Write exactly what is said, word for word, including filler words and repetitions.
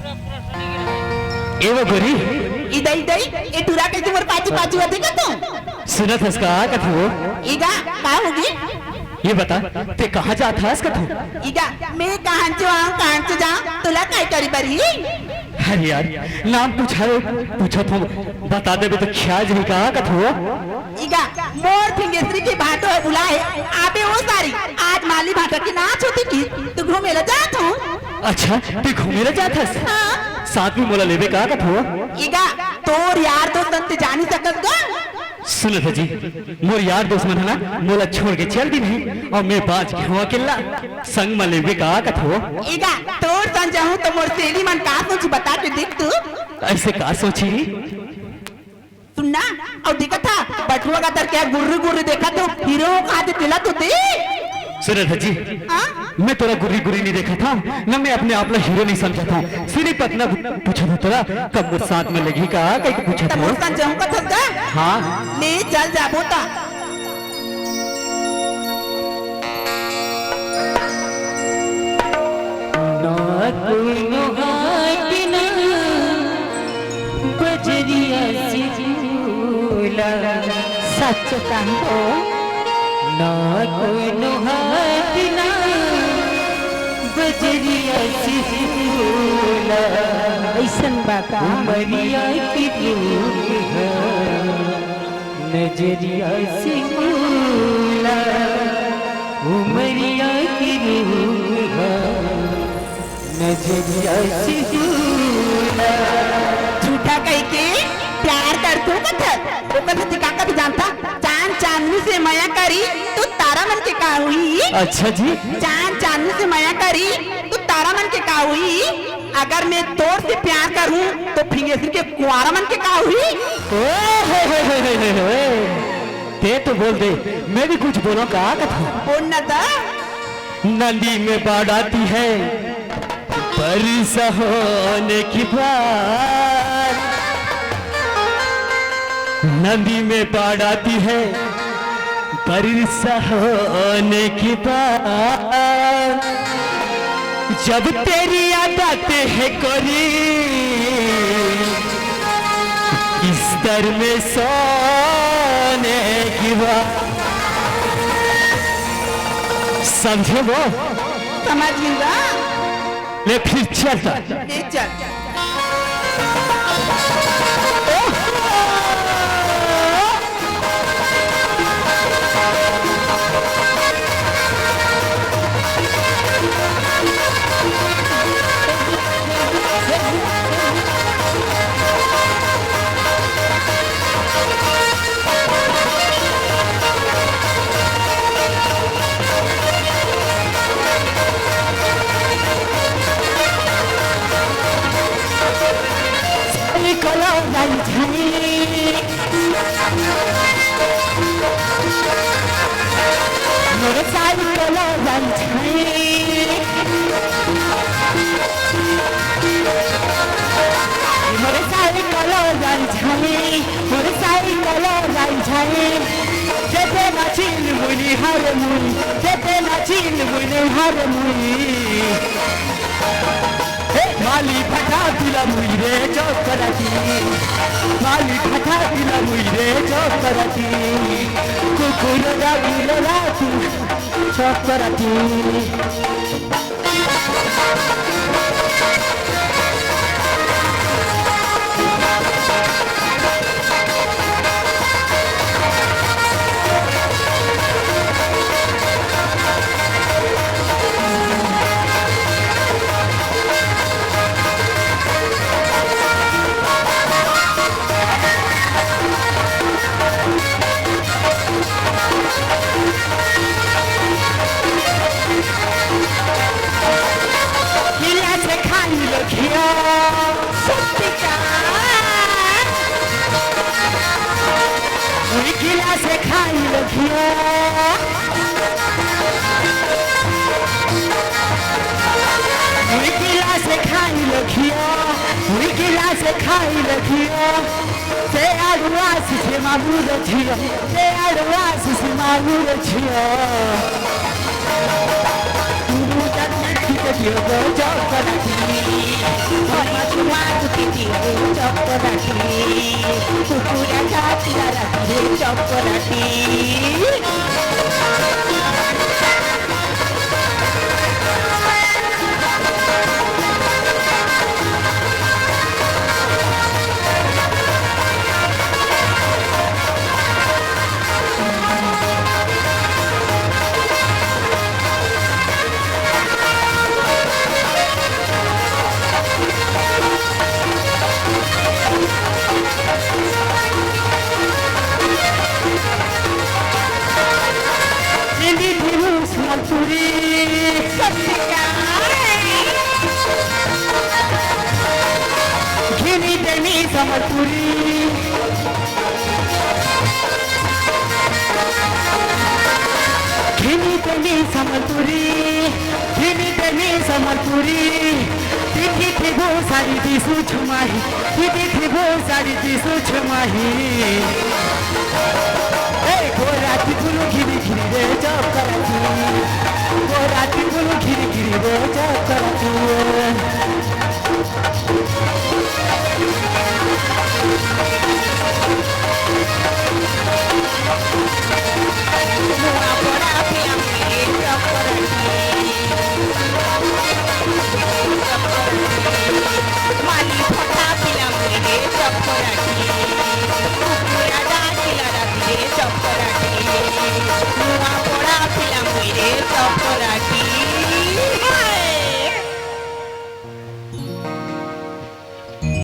ए वो गोरी। Idai, Idai, ए टुरा कइसे मोर पाछू पाछू आथे का तू? सुनत हस का कथों? इगा, का होगे? ये बता, तैं कहाँ जात हस कथों? इगा, मैं कहाँ चो आऊँ, कहाँ चो जाऊँ, तोला काय करे बर ही? अरे यार, नाम पूछा रे, पूछत हँव, बता देबे त खिया जही का कथों? इगा, मोर फिंगेश्वरी के भाटो हे बुलाए, आबे ओ सारी, आज माली भाटा के नाच होथे कि, त घूमे ला जात हँव। अच्छा, तैं घूमे ला जात हस? हाँ। साथ में मोला लेबे का कथों? इगा, तोर यार दोस्त मन तैं जानी सकस गा? सुनत हस जी, मोर यार दोस्त मन ह ना मोला छोड़ के चल दिन हे अउ मैं बाँच गे हँव अकेल्ला। संग म लेबे का कथों? इगा, तोर संग जाहूँ त मोर सहेली मन का सोचही बता के देख तो। अइसे का सोचही? सुन ना, अउ देखत हस, बटुआ गदर के गुर्री गुर्री देखत हँव, हीरो हो कहा दे तेला तो दे। सुनत हस जी, हाँ? मैं तोला गुर्री गुर्री नइ देखत हँव, ना मैं अपने आप ला हीरो नइ समझत हँव। सिरिफ अतना पूछत हँव तोला, कब मोर साथ म लगही का, कहिके पूछत हँव। त मोर संग जाहूँ कथस गा? हाँ। ले चल जाबो त। ना कोनो हाट ना बजरिया से झूला। सच कहो। ना कोनो हाट ना बजरिया से झूला। अइसन बा का? उमरिया के रूप ह नजरिया से बोला, उमरिया के रूप ह नजरिया से बोला। झूठा कहिके प्यार करथों कथस, ओकर सेती का कथे जानथस, चाँद चाँदनी से मया करही, त तारा मन के का होही? अच्छा जी। चाँद चाँदनी से मया करही, त तारा मन के का होही? अगर मैं तोर से प्यार करहूँ, त फिंगेश्वरी के कुँवारा मन के का होही? ओए, होए, होए। तैं तो बोल दे, मैं भी कुछ बोलँव का कथों? बोल ना त। नदी में बाढ़ आती है बरसा होने के बाद, नदी में बाढ़ आती है बरसा होने के बाद, जब तेरी याद आते हैं गोरी, बिस्तर में सोने के बाद। समझे वो? समझ गई बा। ले फिर चल। ले चल। साइकिल राई झाई। मोर साइकिल राई झाई। मोर साइकिल राई झाई। मोर साइकिल राई झाई। जेते नाचिल मुनि हर मुनि। जेते नाचिल मुनि हर मुनि। ए, माली फटा दिला मुई रे चौकराती, माली फटा दिला मुई रे चौकराती, कुकुर डागिल रातू चौकराती। गिलास खाई लो घिया। सत्य का। दुई गिलास खाई लो घिया। दुई गिलास खाई लो घिया। दुई गिलास खाई लो घिया। से अड़ुआ से मांगू रे झिया। से अड़ुआ से मांगू रे झिया। तू जब मिट्टी के दियो तो चौक रखी। कुकुरा का चिल्ला रहा रे चपरासी। घिनी देनी संबलपुरी। घिनी देनी संबलपुरी, घिनी देनी संबलपुरी। दिखी थी वो साड़ी दिसू छमाही, दिखी थी वो साड़ी दिसू छमाही। ए, गोरा ती बुलू घिरी घिरी रे चपरासी। गोरा ती बुलू घिरी घिरी रे चपरासी।